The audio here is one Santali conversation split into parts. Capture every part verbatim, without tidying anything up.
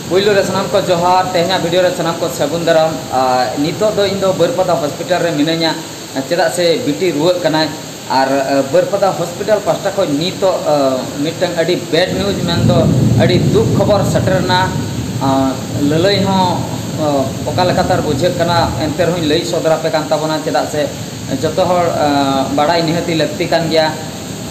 ᱯᱩᱭᱞᱩ ᱨᱮ ᱥᱟᱱᱟᱢ ᱠᱚ ᱡᱚᱦᱟᱨ, ᱛᱮᱦᱮᱧᱟᱜ ᱵᱷᱤᱰᱤᱭᱳ ᱨᱮ ᱥᱟᱱᱟᱢ ᱠᱚ ᱥᱟᱹᱜᱩᱱ ᱫᱟᱨᱟᱢ᱾ ᱟᱨ ᱱᱤᱛᱚᱜ ᱫᱚ ᱤᱧ ᱫᱚ ᱵᱟᱹᱨᱯᱟᱫᱟ ᱦᱚᱥᱯᱤᱴᱟᱞ ᱨᱮ ᱢᱤᱱᱟᱹᱧᱟ, ᱪᱮᱫᱟᱜ ᱥᱮ ᱵᱤᱴᱤ ᱨᱩᱣᱟᱹᱜ ᱠᱟᱱᱟᱭ᱾ ᱟᱨ, ᱟᱨ ᱵᱟᱹᱨᱯᱟᱫᱟ ᱦᱚᱥᱯᱤᱴᱟᱞ ᱯᱟᱦᱴᱟ ᱠᱷᱚᱱ ᱱᱤᱛᱚᱜ, ᱟᱨ, ᱢᱤᱫᱴᱟᱝ ᱟᱹᱰᱤ ᱵᱮᱰ ᱱᱤᱭᱩᱡᱽ, ᱢᱮᱱᱫᱚ ᱟᱹᱰᱤ ᱫᱩᱠ ᱠᱷᱚᱵᱚᱨ ᱥᱮᱴᱮᱨ ᱮᱱᱟ᱾ ᱟᱨ ᱞᱟᱹᱞᱟᱹᱭ ᱦᱚᱸ, ᱟᱨ, ᱚᱠᱟ ᱞᱮᱠᱟᱛᱮ ᱟᱨ ᱵᱩᱡᱷᱟᱹᱜ ᱠᱟᱱᱟ, ᱮᱱᱛᱮ ᱨᱮᱦᱚᱸᱧ ᱞᱟᱹᱭ ᱥᱚᱫᱚᱨ ᱟᱯᱮ ᱠᱟᱱ ᱛᱟᱵᱚᱱᱟ, ᱪᱮᱫᱟᱜ ᱥᱮ ᱡᱚᱛᱚ ᱦᱚᱲ, ᱟᱨ, ᱵᱟᱲᱟᱭ ᱱᱤᱦᱟᱹᱛᱤ ᱞᱟᱹᱠᱛᱤ ᱠᱟᱱ ᱜᱮᱭᱟ᱾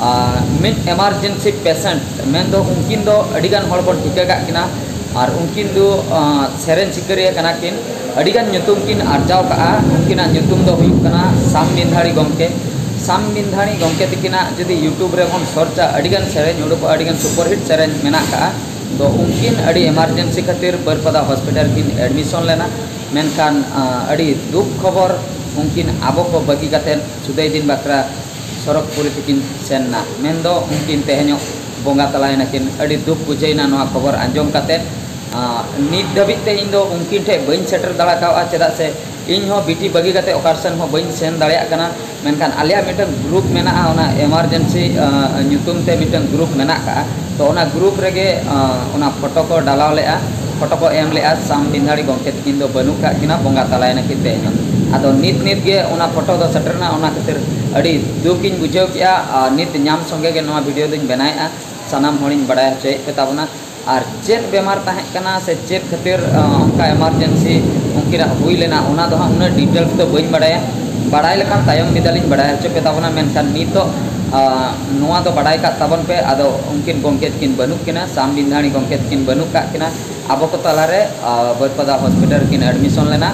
ᱟᱨ ᱢᱤᱫ ᱮᱢᱟᱨᱡᱮᱱᱥᱤ ᱯᱮᱥᱮᱱᱴ, ᱢᱮᱱᱫᱚ ᱩᱱᱠᱤᱱ ᱫᱚ ᱟᱹᱰᱤᱜᱟᱱ ᱦᱚᱲ ᱵᱚᱱ ᱴᱷᱤᱠᱟᱹ ᱠᱟᱜ ᱠᱤᱱᱟ᱾ ᱟᱨ ᱩᱱᱠᱤᱱ ᱫᱚ, ᱟᱨ, ᱥᱮᱨᱮᱧ ᱥᱤᱠᱟᱹᱨᱤᱭᱟᱹ ᱠᱟᱱᱟ ᱠᱤᱱ, ᱟᱹᱰᱤᱜᱟᱱ ᱧᱩᱛᱩᱢ ᱠᱤᱱ ᱟᱨᱡᱟᱣ ᱠᱟᱜᱼᱟ᱾ ᱩᱱᱠᱤᱱᱟᱜ ᱧᱩᱛᱩᱢ ᱫᱚ ᱦᱩᱭᱩᱜ ᱠᱟᱱᱟ ᱥᱟᱢ ᱵᱤᱱᱫᱷᱟᱲᱤ ᱜᱚᱢᱠᱮ᱾ ᱥᱟᱢ ᱵᱤᱱᱫᱷᱟᱲᱤ ᱜᱚᱢᱠᱮ ᱛᱤᱠᱤᱱᱟᱜ ᱡᱩᱫᱤ ᱭᱩᱴᱩᱵᱽ ᱨᱮᱵᱚᱱ ᱥᱟᱨᱪᱟ, ᱟᱹᱰᱤᱜᱟᱱ ᱥᱮᱨᱮᱧ ᱩᱰᱩᱠᱚᱜᱼᱟ, ᱟᱹᱰᱤᱜᱟᱱ ᱥᱩᱯᱟᱨᱦᱤᱴ ᱥᱮᱨᱮᱧ ᱢᱮᱱᱟᱜ ᱠᱟᱜᱼᱟ᱾ ᱛᱚ ᱩᱱᱠᱤᱱ ᱟᱹᱰᱤ ᱮᱢᱟᱨᱡᱮᱱᱥᱤ ᱠᱷᱟᱹᱛᱤᱨ ᱵᱟᱹᱨᱯᱟᱫᱟ ᱦᱚᱥᱯᱤᱴᱟᱞ ᱠᱤᱱ ᱮᱰᱢᱤᱥᱚᱱ ᱞᱮᱱᱟ᱾ ᱢᱮᱱᱠᱷᱟᱱ, ᱟᱸ, ᱟᱹᱰᱤ ᱫᱩᱠ ᱠᱷᱚᱵᱚᱨ, ᱩᱱᱠᱤᱱ ᱟᱵᱚ ᱠᱚ ᱵᱟᱹᱜᱤ ᱠᱟᱛᱮᱫ ᱥᱩᱫᱟᱹᱭ ᱫᱤᱱ ᱵᱟᱠᱷᱨᱟ ᱥᱚᱨᱚᱜᱽᱯᱩᱨᱤ ᱛᱮᱠᱤᱱ ᱥᱮᱱ ᱮᱱᱟ᱾ ᱢᱮᱱᱫᱚ ᱩᱱᱠᱤᱱ ᱛᱮᱦᱮᱧᱚᱜ ᱵᱚᱸᱜᱟ ᱛᱟᱞᱟᱭᱮᱱᱟ ᱠᱤᱱ᱾ ᱟᱹᱰᱤ ᱫᱩᱠ ᱵᱩᱡᱷᱟᱹᱣᱮᱱᱟ ᱱᱚᱣᱟ ᱠᱷᱚᱵᱚᱨ ᱟᱸᱡᱚᱢ ᱠᱟᱛᱮᱫ᱾ ᱟᱸ, ᱱᱤᱛ ᱫᱷᱟᱹᱵᱤᱡ ᱛᱮ ᱤᱧ ᱫᱚ ᱩᱱᱠᱤᱱ ᱴᱷᱮᱱ ᱵᱟᱹᱧ ᱥᱮᱴᱮᱨ ᱫᱟᱲᱮ ᱠᱟᱣᱜᱼᱟ, ᱪᱮᱫᱟᱜ ᱥᱮ ᱤᱧ ᱦᱚᱸ ᱵᱤᱴᱤ ᱵᱟᱹᱜᱤ ᱠᱟᱛᱮ ᱚᱠᱟ ᱥᱮᱱ ᱦᱚᱸ ᱵᱟᱹᱧ ᱥᱮᱱ ᱫᱟᱲᱮᱭᱟᱜ ᱠᱟᱱᱟ᱾ ᱢᱮᱱᱠᱷᱟᱱ ᱟᱞᱮᱭᱟᱜ ᱢᱤᱫᱴᱟᱝ ᱜᱨᱩᱯ ᱢᱮᱱᱟᱜᱼᱟ, ᱚᱱᱟ ᱮᱢᱟᱨᱡᱮᱱᱥᱤ, ᱟᱸ, ᱧᱩᱛᱩᱢ ᱛᱮ ᱢᱤᱫᱴᱟᱝ ᱜᱨᱩᱯ ᱢᱮᱱᱟᱜ ᱠᱟᱜᱼᱟ᱾ ᱛᱚ ᱚᱱᱟ ᱜᱨᱩᱯ ᱨᱮᱜᱮ, ᱟᱸ, ᱚᱱᱟ ᱯᱷᱳᱴᱳ ᱠᱚ ᱰᱟᱞᱟᱣ ᱞᱮᱜᱼᱟ, ᱯᱷᱳᱴᱳ ᱠᱚ ᱮᱢ ᱞᱮᱜᱼᱟ᱾ ᱥᱟᱢ ᱵᱤᱱᱫᱷᱟᱲᱤ ᱜᱚᱢᱠᱮ ᱛᱤᱠᱤᱱ ᱫᱚ ᱵᱟᱹᱱᱩᱜ ᱠᱟᱜ ᱠᱤᱱᱟ, ᱵᱚᱸᱜᱟ ᱛᱟᱞᱟᱭᱮᱱᱟ ᱠᱤᱱ ᱛᱮᱦᱮᱧ ᱦᱚᱸ᱾ ᱟᱫᱚ ᱱᱤᱛ ᱱᱤᱛ ᱜᱮ ᱚᱱᱟ ᱯᱷᱳᱴᱳ ᱫᱚ ᱥᱮᱴᱮᱨ ᱮᱱᱟ, ᱚᱱᱟ ᱠᱷᱟᱹᱛᱤᱨ ᱟᱹᱰᱤ ᱫᱩᱠ ᱤᱧ ᱵᱩᱡᱷᱟᱹᱣ ᱠᱮᱜᱼᱟ᱾ ᱟᱨ ᱱᱤᱛ ᱧᱟᱢ ᱥᱚᱸᱜᱮ ᱜᱮ ᱱᱚᱣᱟ ᱵᱷᱤᱰᱤᱭᱳ ᱫᱚᱧ ᱵᱮᱱᱟᱣᱮᱜᱼᱟ, ᱥᱟᱱᱟᱢ ᱦᱚᱲᱤᱧ ᱵᱟᱲᱟᱭ ᱦᱚᱪᱚᱭᱮᱫ ᱯᱮ ᱛᱟᱵᱚᱱᱟ᱾ ᱟᱨ ᱪᱮᱫ ᱵᱮᱢᱟᱨ ᱛᱟᱦᱮᱸ ᱠᱟᱱᱟ ᱥᱮ ᱪᱮᱫ ᱠᱷᱟᱹᱛᱤᱨ, ᱟᱸ, ᱚᱱᱠᱟ ᱮᱢᱟᱨᱡᱮᱱᱥᱤ ᱩᱱᱠᱤᱱᱟᱜ ᱦᱩᱭ ᱞᱮᱱᱟ, ᱚᱱᱟ ᱫᱚ ᱦᱟᱸᱜ ᱩᱱᱟᱹᱜ ᱰᱤᱴᱮᱞᱥ ᱫᱚ ᱵᱟᱹᱧ ᱵᱟᱲᱟᱭᱟ᱾ ᱵᱟᱲᱟᱭ ᱞᱮᱠᱷᱟᱱ ᱛᱟᱭᱚᱢ ᱵᱤᱫᱟᱞᱤᱧ ᱵᱟᱲᱟᱭ ᱦᱚᱪᱚ ᱯᱮ ᱛᱟᱵᱚᱱᱟ, ᱢᱮᱱᱠᱷᱟᱱ ᱱᱤᱛᱚᱜ, ᱟᱸ, ᱱᱚᱣᱟ ᱫᱚ ᱵᱟᱲᱟᱭ ᱠᱟᱜ ᱛᱟᱵᱚᱱ ᱯᱮ᱾ ᱟᱫᱚ ᱩᱱᱠᱤᱱ ᱜᱚᱢᱠᱮ ᱛᱤᱠᱤᱱ ᱵᱟᱹᱱᱩᱜ ᱠᱤᱱᱟ, ᱥᱟᱢ ᱵᱤᱱᱫᱷᱟᱲᱤ ᱜᱚᱢᱠᱮ ᱛᱤᱠᱤᱱ ᱵᱟᱹᱱᱩᱜ ᱠᱟᱜ ᱠᱤᱱᱟ ᱟᱵᱚ ᱠᱚ ᱛᱟᱞᱟᱨᱮ᱾ ᱟᱸ, ᱵᱟᱹᱨᱯᱟᱫᱟ ᱦᱚᱥᱯᱤᱴᱟᱞ ᱨᱮᱠᱤᱱ ᱮᱰᱢᱤᱥᱚᱱ ᱞᱮᱱᱟ᱾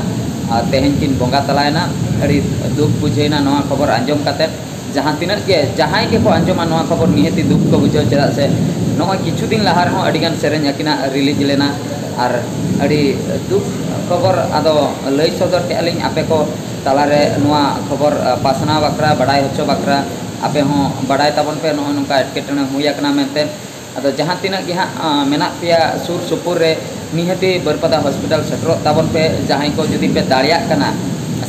ᱟᱨ ᱛᱮᱦᱮᱧ ᱠᱤᱱ ᱵᱚᱸᱜᱟ ᱛᱟᱞᱟᱭᱮᱱᱟ᱾ ᱟᱹᱰᱤ ᱫᱩᱠ ᱵᱩᱡᱷᱟᱹᱣᱮᱱᱟ ᱱᱚᱣᱟ ᱠᱷᱚᱵᱚᱨ ᱟᱸᱡᱚᱢ ᱠᱟᱛᱮᱫ᱾ ᱡᱟᱦᱟᱸ ᱛᱤᱱᱟᱹᱜ ᱜᱮ ᱡᱟᱦᱟᱸᱭ ᱜᱮᱠᱚ ᱟᱸᱡᱚᱢᱟ ᱱᱚᱣᱟ ᱠᱷᱚᱵᱚᱨ, ᱱᱤᱦᱟᱹᱛᱤ ᱫᱩᱠ ᱠᱚ ᱵᱩᱡᱷᱟᱹᱣᱟ, ᱪᱮᱫᱟᱜ ᱥᱮ ᱱᱚᱜᱼᱚᱭ ᱠᱤᱪᱷᱩ ᱫᱤᱱ ᱞᱟᱦᱟ ᱨᱮᱦᱚᱸ ᱟᱹᱰᱤᱜᱟᱱ ᱥᱮᱨᱮᱧ ᱟᱹᱠᱤᱱᱟᱜ ᱨᱤᱞᱤᱡᱽ ᱞᱮᱱᱟ᱾ ᱟᱨ ᱟᱹᱰᱤ ᱫᱩᱠ ᱠᱷᱚᱵᱚᱨ ᱟᱫᱚ ᱞᱟᱹᱭ ᱥᱚᱫᱚᱨ ᱠᱮᱜᱼᱟ ᱞᱤᱧ ᱟᱯᱮ ᱠᱚ ᱛᱟᱞᱟᱨᱮ ᱱᱚᱣᱟ ᱠᱷᱚᱵᱚᱨ, ᱟᱸ, ᱯᱟᱥᱱᱟᱣ ᱵᱟᱠᱷᱨᱟ, ᱵᱟᱰᱟᱭ ᱦᱚᱪᱚ ᱵᱟᱠᱷᱨᱟ᱾ ᱟᱯᱮ ᱦᱚᱸ ᱵᱟᱰᱟᱭ ᱛᱟᱵᱚᱱ ᱯᱮ, ᱱᱚᱜᱼᱚᱭ ᱱᱚᱝᱠᱟ ᱮᱴᱠᱮᱴᱚᱬᱮ ᱦᱩᱭ ᱟᱠᱟᱱᱟ ᱢᱮᱱᱛᱮ᱾ ᱟᱫᱚ ᱡᱟᱦᱟᱸ ᱛᱤᱱᱟᱹᱜ ᱜᱮ ᱦᱟᱸᱜ, ᱟᱸ, ᱢᱮᱱᱟᱜ ᱯᱮᱭᱟ ᱥᱩᱨ ᱥᱩᱯᱩᱨ ᱨᱮ, ᱱᱤᱦᱟᱹᱛᱤ ᱵᱟᱹᱨᱯᱟᱫᱟ ᱦᱚᱥᱯᱤᱴᱟᱞ ᱥᱮᱴᱮᱨᱚᱜ ᱛᱟᱵᱚᱱ ᱯᱮ᱾ ᱡᱟᱦᱟᱸᱭ ᱠᱚ ᱡᱩᱫᱤ ᱯᱮ ᱫᱟᱲᱮᱭᱟᱜ ᱠᱟᱱᱟ,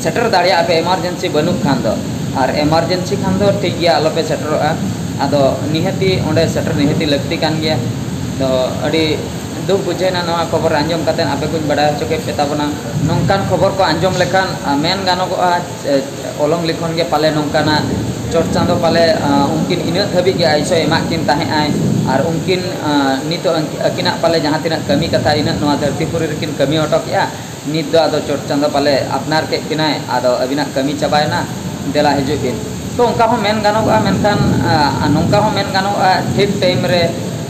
ᱥᱮᱴᱮᱨ ᱫᱟᱲᱮᱭᱟᱜᱼᱟ ᱯᱮ, ᱮᱢᱟᱨᱡᱮᱱᱥᱤ ᱵᱟᱹᱱᱩᱜ ᱠᱷᱟᱱ ᱫᱚ᱾ ᱟᱨ ᱮᱢᱟᱨᱡᱮᱱᱥᱤ ᱠᱷᱟᱱ ᱫᱚ ᱴᱷᱤᱠ ᱜᱮᱭᱟ, ᱟᱞᱚ ᱯᱮ ᱥᱮᱴᱮᱨᱚᱜᱼᱟ᱾ ᱟᱫᱚ ᱱᱤᱦᱟᱹᱛᱤ ᱚᱸᱰᱮ ᱥᱮᱴᱮᱨ ᱱᱤᱦᱟᱹᱛᱤ ᱞᱟᱹᱠᱛᱤ ᱠᱟᱱ ᱜᱮᱭᱟ᱾ ᱛᱚ ᱟᱹᱰᱤ ᱫᱩᱠ ᱵᱩᱡᱷᱟᱹᱣᱮᱱᱟ ᱱᱚᱣᱟ ᱠᱷᱚᱵᱚᱨ ᱟᱸᱡᱚᱢ ᱠᱟᱛᱮ ᱟᱯᱮ ᱠᱚᱧ ᱵᱟᱰᱟᱭ ᱦᱚᱪᱚ ᱠᱮᱫ ᱯᱮ ᱛᱟᱵᱚᱱᱟ᱾ ᱱᱚᱝᱠᱟᱱ ᱠᱷᱚᱵᱚᱨ ᱠᱚ ᱟᱸᱡᱚᱢ ᱞᱮᱠᱷᱟᱱ, ᱟ, ᱢᱮᱱ ᱜᱟᱱᱚᱜᱚᱜᱼᱟ, ᱮ, ᱚᱞᱚᱝ ᱞᱤᱠᱷᱚᱱ ᱜᱮ ᱯᱟᱞᱮ ᱱᱚᱝᱠᱟᱱᱟᱜ᱾ ᱪᱚᱴ ᱪᱟᱸᱫᱚ ᱯᱟᱞᱮ, ᱟ, ᱩᱱᱠᱤᱱ ᱤᱱᱟᱹᱜ ᱫᱷᱟᱹᱵᱤᱡ ᱜᱮ ᱟᱭᱩᱥ ᱮ ᱮᱢᱟᱜ ᱠᱤᱱ ᱛᱟᱦᱮᱸᱜ ᱟᱭ᱾ ᱟᱨ ᱩᱱᱠᱤᱱ, ᱟ, ᱱᱤᱛᱚᱜ ᱟᱹᱠᱤᱱᱟᱜ ᱯᱟᱞᱮ ᱡᱟᱦᱟᱸ ᱛᱤᱱᱟᱹᱜ ᱠᱟᱹᱢᱤ ᱠᱟᱛᱷᱟ ᱤᱱᱟᱹᱜ ᱱᱚᱣᱟ ᱫᱷᱟᱹᱨᱛᱤ ᱯᱩᱨᱤ ᱨᱮᱠᱤᱱ ᱠᱟᱹᱢᱤ ᱦᱚᱴᱚ ᱠᱮᱜᱼᱟ᱾ ᱱᱤᱛ ᱫᱚ ᱟᱫᱚ ᱪᱚᱴ ᱪᱟᱸᱫᱚ ᱯᱟᱞᱮ ᱟᱯᱱᱟᱨ ᱠᱮᱫ ᱠᱤᱱᱟᱭ, ᱟᱫᱚ ᱟᱹᱵᱤᱱᱟᱜ ᱠᱟᱹᱢᱤ ᱪᱟᱵᱟᱭᱮᱱᱟ, ᱫᱮᱞᱟ ᱦᱤᱡᱩᱜ ᱵᱤᱱ᱾ ᱛᱚ ᱚᱱᱠᱟ ᱦᱚᱸ ᱢᱮᱱ ᱜᱟᱱᱚᱜᱚᱜᱼᱟ, ᱢᱮᱱᱠᱷᱟᱱ, ᱟ, ᱱᱚᱝᱠᱟ ᱦᱚᱸ ᱢᱮᱱ ᱜᱟᱱᱚᱜᱚᱜᱼᱟ, ᱴᱷᱤᱠ ᱴᱟᱭᱤᱢ ᱨᱮ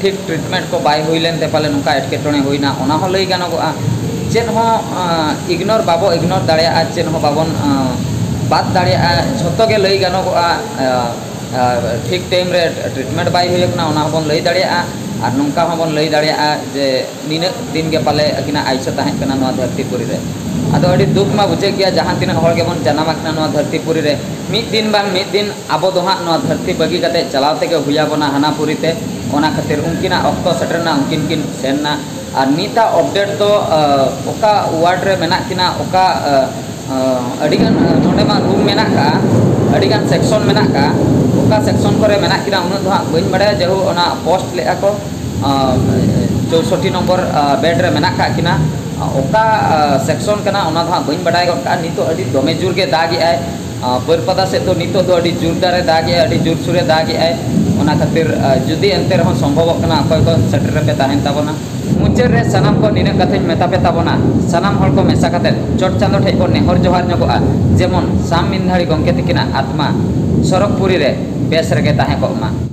ᱴᱷᱤᱠ ᱴᱨᱤᱴᱢᱮᱱᱴ ᱠᱚ ᱵᱟᱭ ᱦᱩᱭ ᱞᱮᱱ ᱛᱮ ᱯᱟᱞᱮ ᱱᱚᱝᱠᱟ ᱮᱴᱠᱮᱴᱚᱬᱮ ᱦᱩᱭᱱᱟ, ᱚᱱᱟ ᱦᱚᱸ ᱞᱟᱹᱭ ᱜᱟᱱᱚᱜᱚᱜᱼᱟ᱾ ᱪᱮᱫ ᱦᱚᱸ, ᱟ, ᱤᱜᱽᱱᱳᱨ ᱵᱟᱵᱚ ᱤᱜᱽᱱᱳᱨ ᱫᱟᱲᱮᱭᱟᱜᱼᱟ, ᱪᱮᱫ ᱦᱚᱸ ᱵᱟᱵᱚᱱ, ᱟ, ᱵᱟᱫ ᱫᱟᱲᱮᱭᱟᱜᱼᱟ, ᱡᱷᱚᱛᱚ ᱜᱮ ᱞᱟᱹᱭ ᱜᱟᱱᱚᱜᱚᱜᱼᱟ᱾ ᱟ, ᱟ, ᱴᱷᱤᱠ ᱴᱟᱭᱤᱢ ᱨᱮ ᱴᱨᱤᱴᱢᱮᱱᱴ ᱵᱟᱭ ᱦᱩᱭ ᱟᱠᱟᱱᱟ, ᱚᱱᱟ ᱦᱚᱸᱵᱚᱱ ᱞᱟᱹᱭ ᱫᱟᱲᱮᱭᱟᱜᱼᱟ᱾ ᱟᱨ ᱱᱚᱝᱠᱟ ᱦᱚᱸᱵᱚᱱ ᱞᱟᱹᱭ ᱫᱟᱲᱮᱭᱟᱜᱼᱟ ᱡᱮ ᱱᱤᱱᱟᱹᱜ ᱫᱤᱱ ᱜᱮ ᱯᱟᱞᱮ ᱟᱹᱠᱤᱱᱟᱜ ᱟᱭᱩᱥ ᱛᱟᱦᱮᱸ ᱠᱟᱱᱟ ᱱᱚᱣᱟ ᱫᱷᱟᱹᱨᱛᱤ ᱯᱩᱨᱤ ᱨᱮ᱾ ᱟᱫᱚ ᱟᱹᱰᱤ ᱫᱩᱠ ᱢᱟ ᱵᱩᱡᱷᱟᱹᱜ ᱜᱮᱭᱟ, ᱡᱟᱦᱟᱸ ᱛᱤᱱᱟᱹᱜ ᱦᱚᱲ ᱜᱮᱵᱚᱱ ᱡᱟᱱᱟᱢ ᱟᱠᱟᱱᱟ ᱱᱚᱣᱟ ᱫᱷᱟᱹᱨᱛᱤ ᱯᱩᱨᱤ ᱨᱮ, ᱢᱤᱫ ᱫᱤᱱ ᱵᱟᱝ ᱢᱤᱫ ᱫᱤᱱ ᱟᱵᱚ ᱫᱚ ᱦᱟᱸᱜ ᱱᱚᱣᱟ ᱫᱷᱟᱹᱨᱛᱤ ᱵᱟᱹᱜᱤ ᱠᱟᱛᱮ ᱪᱟᱞᱟᱣ ᱛᱮᱜᱮ ᱦᱩᱭ ᱟᱵᱚᱱᱟ ᱦᱟᱱᱟ ᱯᱩᱨᱤ ᱛᱮ᱾ ᱚᱱᱟ ᱠᱷᱟᱹᱛᱤᱨ ᱩᱱᱠᱤᱱᱟᱜ ᱚᱠᱛᱚ ᱥᱮᱴᱮᱨ ᱮᱱᱟ, ᱩᱱᱠᱤᱱ ᱠᱤᱱ ᱥᱮᱱ ᱮᱱᱟ᱾ ᱟᱨ ᱱᱤᱛᱟᱜ ᱟᱯᱰᱮᱴ ᱫᱚ, ᱟ, ᱚᱠᱟ ᱣᱟᱨᱰ ᱨᱮ ᱢᱮᱱᱟᱜ ᱠᱤᱱᱟ, ᱚᱠᱟ, ᱟ, ᱟ, ᱟᱹᱰᱤᱜᱟᱱ, ᱟ, ᱱᱚᱰᱮ ᱢᱟ ᱨᱩᱢ ᱢᱮᱱᱟᱜ ᱠᱟᱜᱼᱟ, ᱟᱹᱰᱤᱜᱟᱱ ᱥᱮᱠᱥᱚᱱ ᱢᱮᱱᱟᱜ ᱠᱟᱜᱼᱟ, ᱚᱠᱟ ᱥᱮᱠᱥᱚᱱ ᱠᱚᱨᱮ ᱢᱮᱱᱟᱜ ᱠᱤᱱᱟ ᱩᱱᱟᱹᱜ ᱫᱚ ᱦᱟᱸᱜ ᱵᱟᱹᱧ ᱵᱟᱲᱟᱭᱟ᱾ ᱡᱟᱭᱦᱳᱠ, ᱚᱱᱟ ᱯᱳᱥᱴ ᱞᱮᱫᱼᱟ ᱠᱚ, ᱟ, ᱪᱳᱥᱚᱴᱴᱤ ᱱᱚᱢᱵᱚᱨ, ᱟ, ᱵᱮᱰ ᱨᱮ ᱢᱮᱱᱟᱜ ᱠᱟᱜ ᱠᱤᱱᱟ᱾ ᱟ, ᱚᱠᱟ, ᱟ, ᱥᱮᱠᱥᱚᱱ ᱠᱟᱱᱟ ᱚᱱᱟ ᱫᱚ ᱦᱟᱸᱜ ᱵᱟᱹᱧ ᱵᱟᱰᱟᱭ ᱜᱚᱫ ᱠᱟᱜᱼᱟ᱾ ᱱᱤᱛᱚᱜ ᱟᱹᱰᱤ ᱫᱚᱢᱮ ᱡᱳᱨ ᱜᱮ ᱫᱟᱜ ᱮᱜᱼᱟᱭ᱾ ᱟ, ᱵᱟᱹᱨᱯᱟᱫᱟ ᱥᱮᱫ ᱫᱚ ᱱᱤᱛᱚᱜ ᱫᱚ ᱟᱹᱰᱤ ᱡᱳᱨᱫᱟᱨᱮ ᱫᱟᱜ ᱮᱜᱼᱟᱭ, ᱟᱹᱰᱤ ᱡᱳᱨᱥᱳᱨᱮ ᱫᱟᱜ ᱮᱜᱼᱟᱭ᱾ ᱚᱱᱟ ᱠᱷᱟᱹᱛᱤᱨ, ᱟ, ᱡᱩᱫᱤ ᱮᱱᱛᱮ ᱨᱮᱦᱚᱸ ᱥᱚᱢᱵᱷᱚᱵᱚᱜ ᱠᱟᱱᱟ, ᱚᱠᱚᱭ ᱠᱚ ᱥᱮᱴᱮᱨ ᱨᱮᱯᱮ ᱛᱟᱦᱮᱱ ᱛᱟᱵᱚᱱᱟ᱾ ᱢᱩᱪᱟᱹᱫ ᱨᱮ ᱥᱟᱱᱟᱢ ᱠᱚ ᱱᱤᱱᱟᱹᱜ ᱠᱟᱛᱷᱟᱧ ᱢᱮᱛᱟ ᱯᱮ ᱛᱟᱵᱚᱱᱟ, ᱥᱟᱱᱟᱢ ᱦᱚᱲ ᱠᱚ ᱢᱮᱥᱟ ᱠᱟᱛᱮ ᱪᱚᱴ ᱪᱟᱸᱫᱚ ᱴᱷᱮᱡ ᱵᱚᱱ ᱱᱮᱦᱚᱨ ᱡᱚᱦᱟᱨ ᱧᱚᱜᱚᱜᱼᱟ, ᱡᱮᱢᱚᱱ ᱥᱟᱢ ᱢᱤᱱᱫᱷᱟᱲᱤ ᱜᱚᱢᱠᱮ ᱛᱤᱠᱤᱱᱟᱜ ᱟᱛᱢᱟ ᱥᱚᱨᱚᱜᱽᱯᱩᱨᱤ ᱨᱮ ᱵᱮᱥ ᱨᱮᱜᱮ ᱛᱟᱦᱮᱸ ᱠᱚᱜ ᱢᱟ᱾